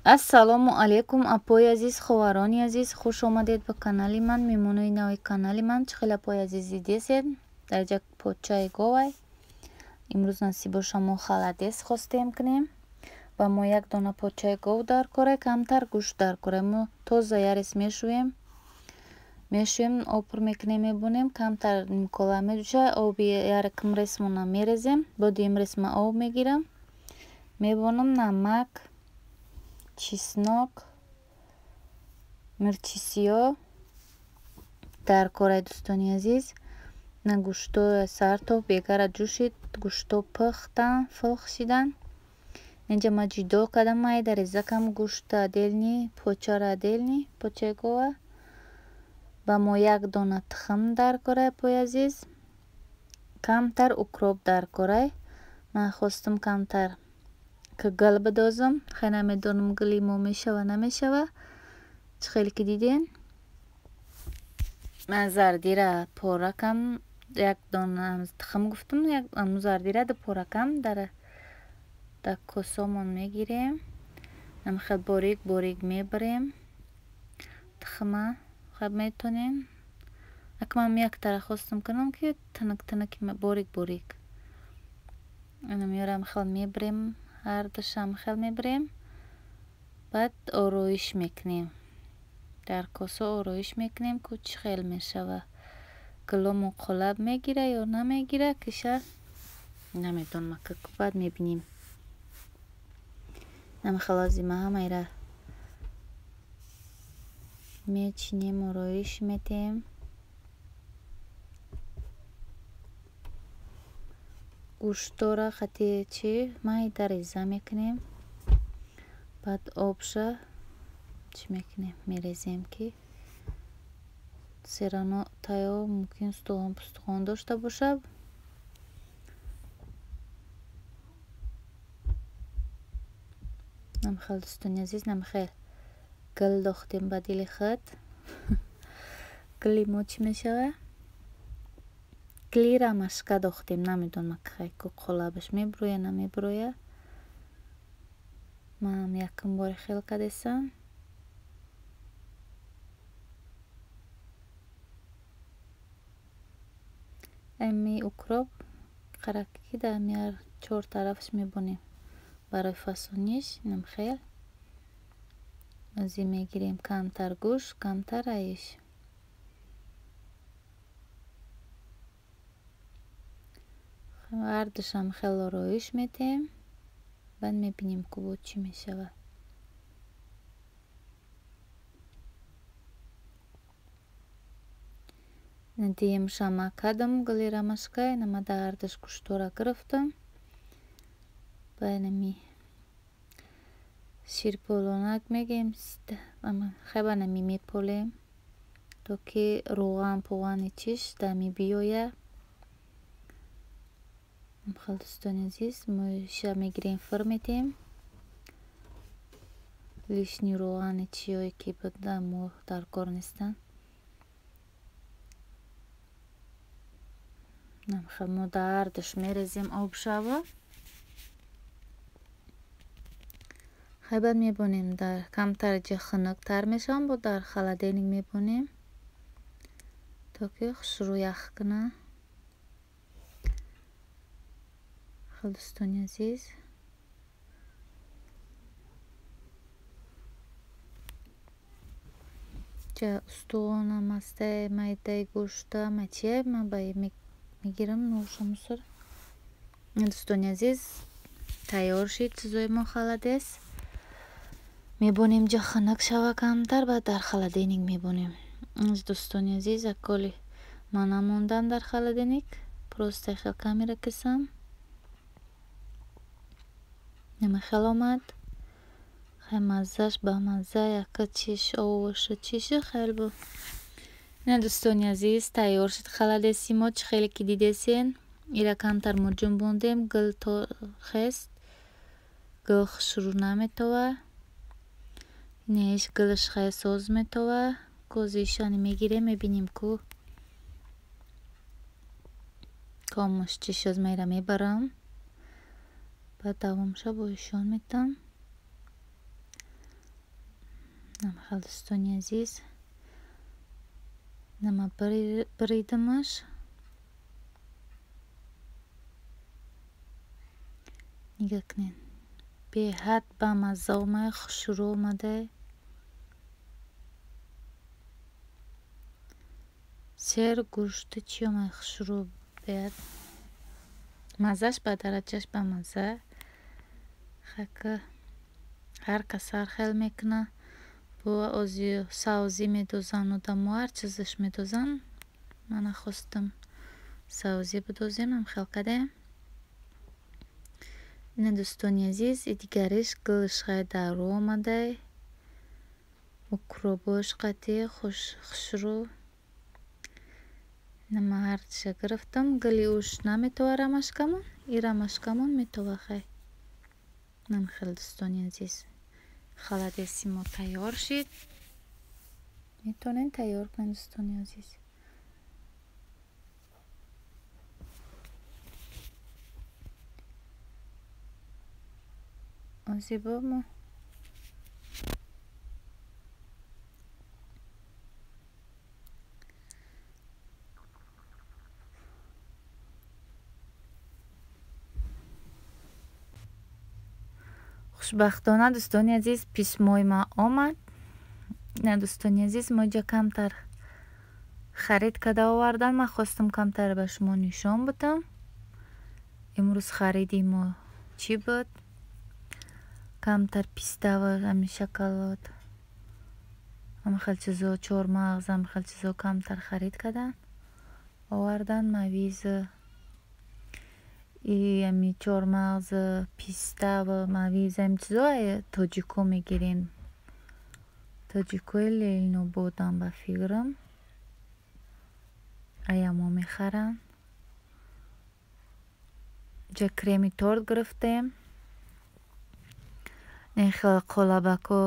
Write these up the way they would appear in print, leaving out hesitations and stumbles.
Ассалому алайкум, апои азиз, хоҳарони азиз, хуш омадед ба канали ман, меҳмонои нави канали ман. Чӣ хел, апои азиз, дидесед? Дар ҷа почаи говай. Имрӯз насиб боша, мо холодец хостем кунем. Ба мо як дона почаи гов дар кора, камтар гӯшт дар кора. Мо тоза ярес мешӯем. Мешӯем, об пур мекунем, мебонем, камтар нимкола меҷӯша, оби яркм ресмона мерезем, бо дуюм ресма об мегирам. Мебонам намак, чеснок, мирчи сиёҳ дар кораи, дӯстони азиз. На гӯшто сар то бегара ҷӯшид, гӯшто пухтан, филх шидан. Инҷа ма ҷудо кардам, майда реза кам гӯшта отдельный, почара отдельный, почаи гова. Ба мо як дона тухм дар корай, апои азиз. Камтар укроп дар корай. Ман хостам камтар ки гул бидозам. Хай, намедонам, гули мо мешава, намешава. Чӣ хеле ки диден? Ман зардира пора кам, як дона тухм гуфтам, як аму зардира ду пора кам дар косомон мегирем. Ҳамихел борик борик мебарем. Тухма хай метонем. Ак ман яктара хостам кунам, ки тинак тинак, борик борик. Ана миёрам, хел мебарем, ҳардушам хел мебарем. Баъд ороиш мекунем. Дар косо ороиш мекунем, ку чӣ хел мешава. Гуломон қолаб мегира ё намегира, киша намедонам, баъд мебинем. Намихел ҳозир ма ҳамаира мечинем, ороиш метем. Гӯштора хати чӣ майда реза мекунем. Баъд обша чӣ мекунем, мерезем, ки серано тайёр мумкин устухон пустухон дошта бошад. Намихел, дӯстони азиз, намихел гул дохтем ба дили худ. Гули мо чӣ мешава? Гули ромашка дохтем, намедонам, хай ку қолабаш мебуроя, намебуроя. Манам якум бори хел кардесам. Ами укроп қараки дар ҳар чор тарафаш мебонем барои фасониш. Намхел озӣ мегирем камтар гӯшт, камтар аиш. Ҳардушам хел ороиш метем. Баъд мебинем, ку бо чӣ мешава. Дуюмша ма кардам гули ромашка, ина ма дар ҳардуш гӯштора гирифтам. Ба инами ширполонак мегем, хай ба нами меполем, то ки рӯған пуғани чиш дами биёя. Хел, дӯстони азиз, моиша мегирем, фир метем. Лишний рӯғани чиёе ки буда, мо дар кор нестанд. Намхел мо дар ҳардуш мерезем обшава. Хай, баъд мебонем, дар камтар ҷа хунуктар мешавам, бо дар холодильник мебонем, то ки хушрӯ ях кунад. Хел, дӯстони азиз. Ҷа устухонам ҳастае, майдаи гӯшта, ма чие, ман ба мегирам нӯша мусор. Дӯстони азиз, тайёр шид чизои мо, холодец. Мебонем, ҷа хунук шава камтар, баъд дар холодильник мебонем. Дӯстони азиз, аколи ман намондам дар холодильник, просто хел камера кисам. Намихел омад. Хай, маззаш ба мазза, яка чиш овошу чишу хел бу. Ина, дӯстони азиз, тайёр шуд холодеси мо, чӣ хеле ки дидесен. Ира камтар мурҷун бондем, гул то хест. Гул хушрӯ наметова. Инеш гулаш хай соз метова. Козишани мегирем, мебинем, ку комуш чӣ шуд, мера мебарам. Баъд давомша бо ишон метам. Намхел дӯстони азиз. Нама бридамаш. Нигоҳ кунед. Беҳад бамазза омада, хушрӯ омада. Сер гӯшти чӣ омада хушрӯ беҳад. Маззаш ба дараҷаш бамазза. Хака ҳар кас ҳар хел мекунад. Бо ози савзӣ медозанд одамо, ҳар чизаш медозанд. Ман нахостам савзӣ бидозем, ҳамхел кардем. Ина дӯстони азиз, и дигариш гулш хай дару омадай. Укробош қатӣ хушрӯ. Ина ман ҳардуша гирифтам. Гули уш наметова рамашкамон, и рамашкамон метова хай. Намхел дӯстони азиз. Холодеси мо тайёр шид. Метавонед тайёр кунед дӯстони азиз. Озибо мо хушбахтона дӯстони азиз письмои ман омад. На дӯстони азиз, мо инҷа камтар харид карда овардан. Ман хостам камтар ба шумо нишон бидам. Имрӯз хариди мо чӣ буд? Камтар пистава, ҳамин шоколад, ҳамин хел чизо, чормағз, ҳамин хел чизо камтар харид кардан овардан. Мавиз и ҳамин чормағз, пистава, мавиз, ҳамин чизо тоҷико мегирем. Тоҷикои Ленинободам ба фикрам. Аямо мехаранд. Инҷа креми торт гирифтем. Ин хел қолабако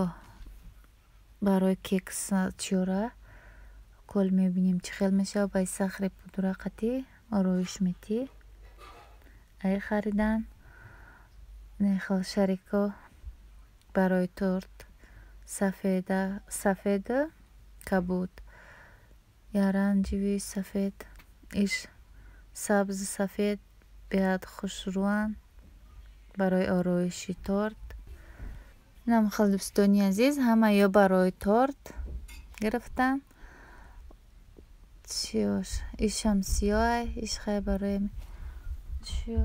барои кекс чиёра. Кол мебинем чӣ хел мешавад. Ба сахри пудра қатӣ ороиш метӣ. Ай харидан. Ин хел шарико барои торт сафеда кабуд. Оранжевый сафед, иш сабзи сафед беҳад хушрӯанд барои ороиши торт. Инам хел дӯстони азиз, ҳама ё барои торт гирифтан. Чиёш ишам сиёҳ, иш хай барои чиё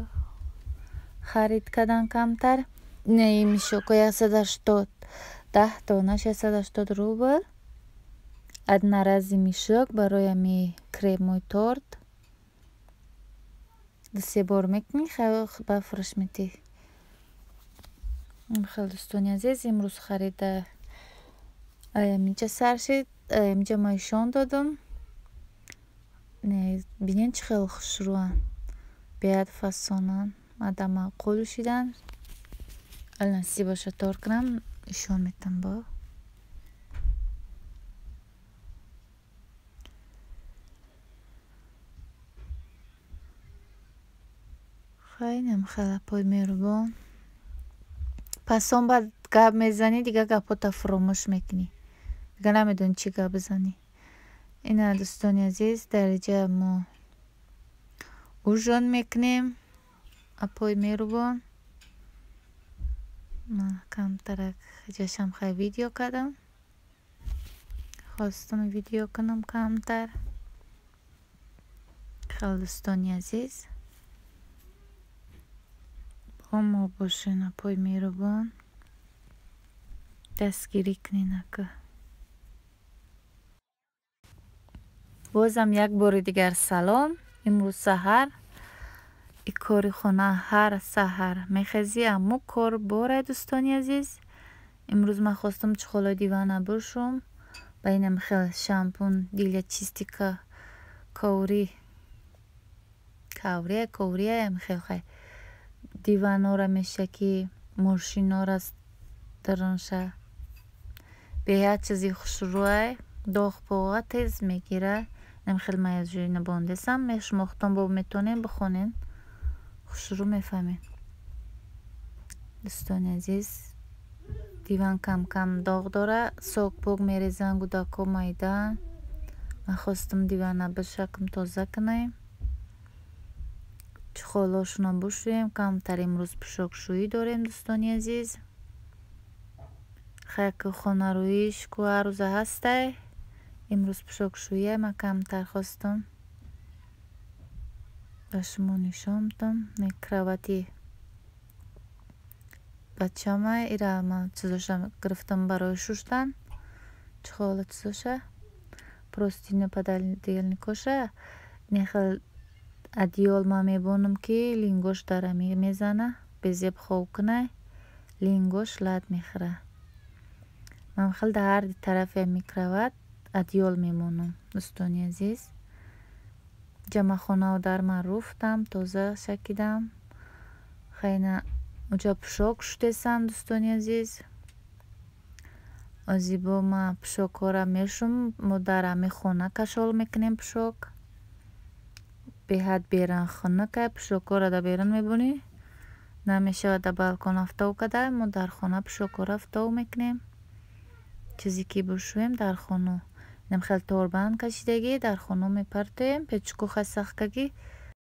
харид кардан камтар. Не, мишоко 180, 10 дона 680 рубл. Одноразовый мешок барои ҳами кремои торт. Ду-се бор мекунӣ, ба фурӯш метӣ. Хел дӯстони азиз, имрӯз харида ҳаминҷа сар шид. Ҳаминҷа ман ишон додам. Бинед чӣ хел хушрӯанд. Беҳад фасонанд. Мада маъқул шиданд. Насиб боша тор кунам, ишон метам бо. Хайнам хелапои меҳрубон. Пас он баъд гап мезанӣ, дигар гапҳота фуромӯш мекунӣ. Дигар намедонӣ чӣ гап бизанӣ. Ина дӯстони азиз, дар инҷа мо ужин мекунем. Апои меҳрубон. Ман камтарак ҷашам хай видео кардам. Хостам видео кунам камтар. Хел дӯстони азиз. Бо мо бошен апои меҳрубон. Дастгирӣ кунед ака. Бозам як бори дигар салом. Имрӯз саҳар и кори хона ҳар саҳар мехезӣ, аммо кор борай дӯстони азиз. Имрӯз ман хостам чухолои дивана бушум. Ба инам хел шампун для чистика коври. Коврия, коврия хел хай. Диванора меша ки мошинора дарунша. Беҳад чизи хушрӯай, доғ поға тез мегира. Инам хел маяжина бондесам, шумо худтон бо метонем бихонен. Хушрӯ мефаҳмед. Дӯстони азиз, Диван кам-кам доғ дора, сок-пок мерезанд, гудако майда. Ман хостам дивана бишакм, тоза кунем. Чухолошона бушӯем. Камтар имрӯз пӯшокшӯӣ дорем, дӯстони азиз. Хайку хонарӯиш ку ҳар рӯза ҳастай. Имрӯз пӯшокшӯия ман камтар хостам ба шумо нишон бидам. Кровати бачама, ира ман чизоша гирифтам барои шуштан. Чухола, чизоша, простыня, пододеяльникоша. Нехел одеял ман мебонам, ки лингош дара мезана, безеб хоб кунай, лингош лат мехӯра. Ман хел дар ҳар тарафи ами кровать одеял мемонам, дӯстони азиз. Ҷамъахонау дар ман руфтам, тоза шакидам. Хайна уҷа пӯшок шудесам, дӯстони азиз. Озибо ман пӯшокҳоро мешум. Мо дар ами хона кашол мекунем пӯшок. Беҳад берун хунукай, пӯшокҳоро дар берун мебонӣ, намешавад дар балкон афтов када. Мо дар хона пӯшокҳоро афтов мекунем. Чизе ки бушӯем, дар хона. Инам хел торбанд кашидагӣ, дар хона мепартоем. Печку хай сахкагӣ.